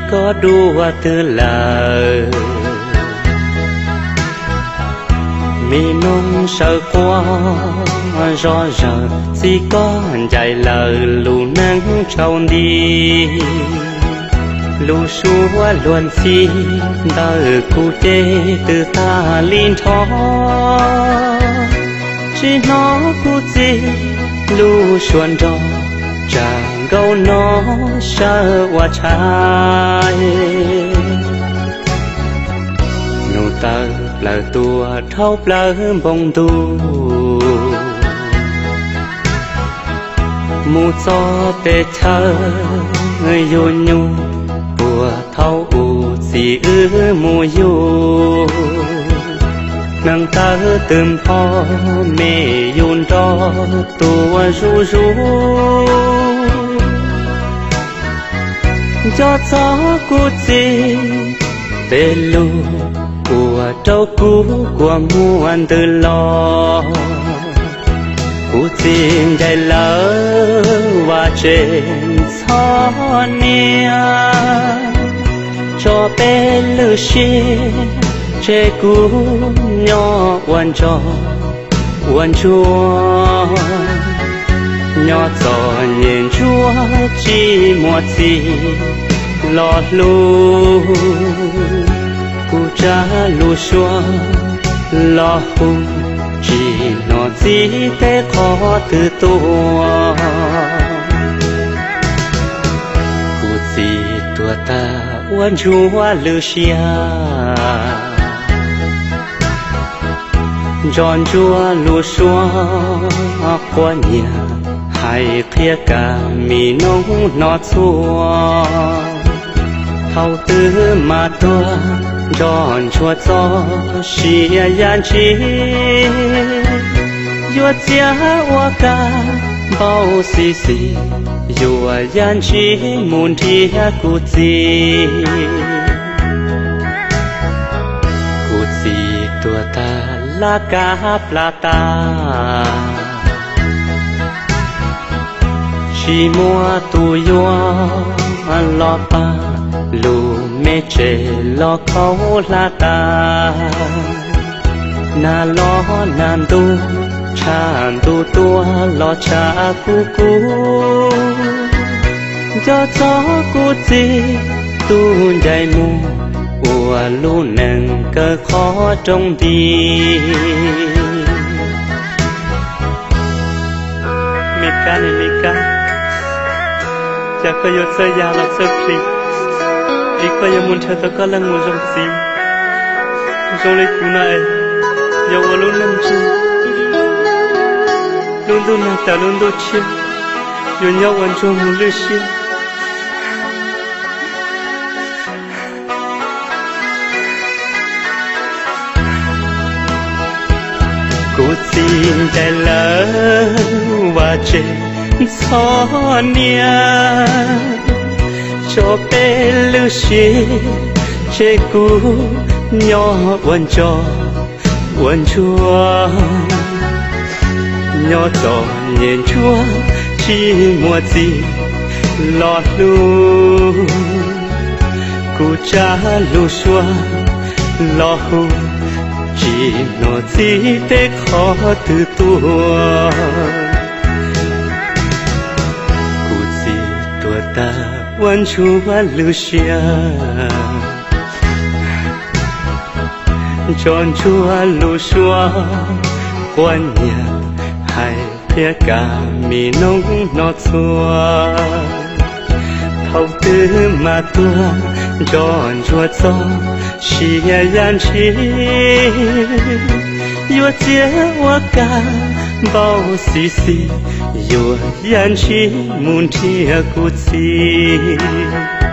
koj dua twg lawm? Mi noog sawv quaj zom zaws, txiv koj ncaim lawm lub neej tsaus nti. Lub suab luag ntxhi ntawm kuv ces twb tag li nrho. Tsis hnov kuv txiv lub suab nrog tsam nkaus no sawv ua tshais. Nus tawm plaws tuaj dhau plaws npoo ntuj, mus txog pem chaw yug nyuj, puag thaum ub txiv wb mus yug. Neeg tawv twb npho, me yus nrog tuaj zuj zus. Nco txog kuv txiv tej lus ua rau kuv kua muag ntws los. Kuv txiv ncaim lawm Vaj Tsev Ntxhov niam, tso peb lwm siab tseg kuv nyob ua ntsog ua ntsuag. Nyob txom nyem ntsuag tsis muaj txiv los hlub, kuv tsa lub suab los hu, tsis hnov txiv teb qhov twg tuaj. Kuv txiv tuag tag ua ntsuag lwm siab, nco ntsuag lub suab quab nyiam, hais qhia kam mi noob hnov txhua. Thaum twg mas tuag nco ntsuag txoj sia yam ntsis, yuav txiav ua kab npau xis xis, yuav yam ntsis mus nrhiav kuv txiv. Kuv txiv tuag tag laj kab plab tas, tsis muaj tus yuav los pab, lub me tsev los khaub hlab tas. Nag los nag ntuj, tshav ntuj tuaj los tshav kuv kub. Nco txog kuv txiv tus ncaim mus, ua lub neej kaw qhov rooj nti. Me kab ne me kab, cas koj yuav txawj ya los txawj plig, es koj yuav mus nrhiav tau koj leej mus zoo txiv. Zoo li kuv no es yuav ua lub neej ntsug, lub ntuj nag tas lub ntuj tshiab, yuav nyob ua ntsuag mus lwj siab. Kuv txiv ncaim lawm Vaj Tsev Ntxhov niam, tso peb lwm siab tseg kuv nyob ua ntsog ua ntsuag. Nyob txom nyem ntsuag tsis muaj txiv los hlub, kuv tsa lub suab los hu, tsis hnov txiv teb qhov twg tuaj. Kuv txiv tuag tag ua ntsuag lwj siab, nco ntsuag lub suab quab nyiam, hais qhia kam mi noob hnov txhua. Thaum twg mas tuag nco ntsuag txoj sia yam ntsis, yuav txiav ua kab npau xis xis, yuav yam ntsis mus nrhiav kuv txiv.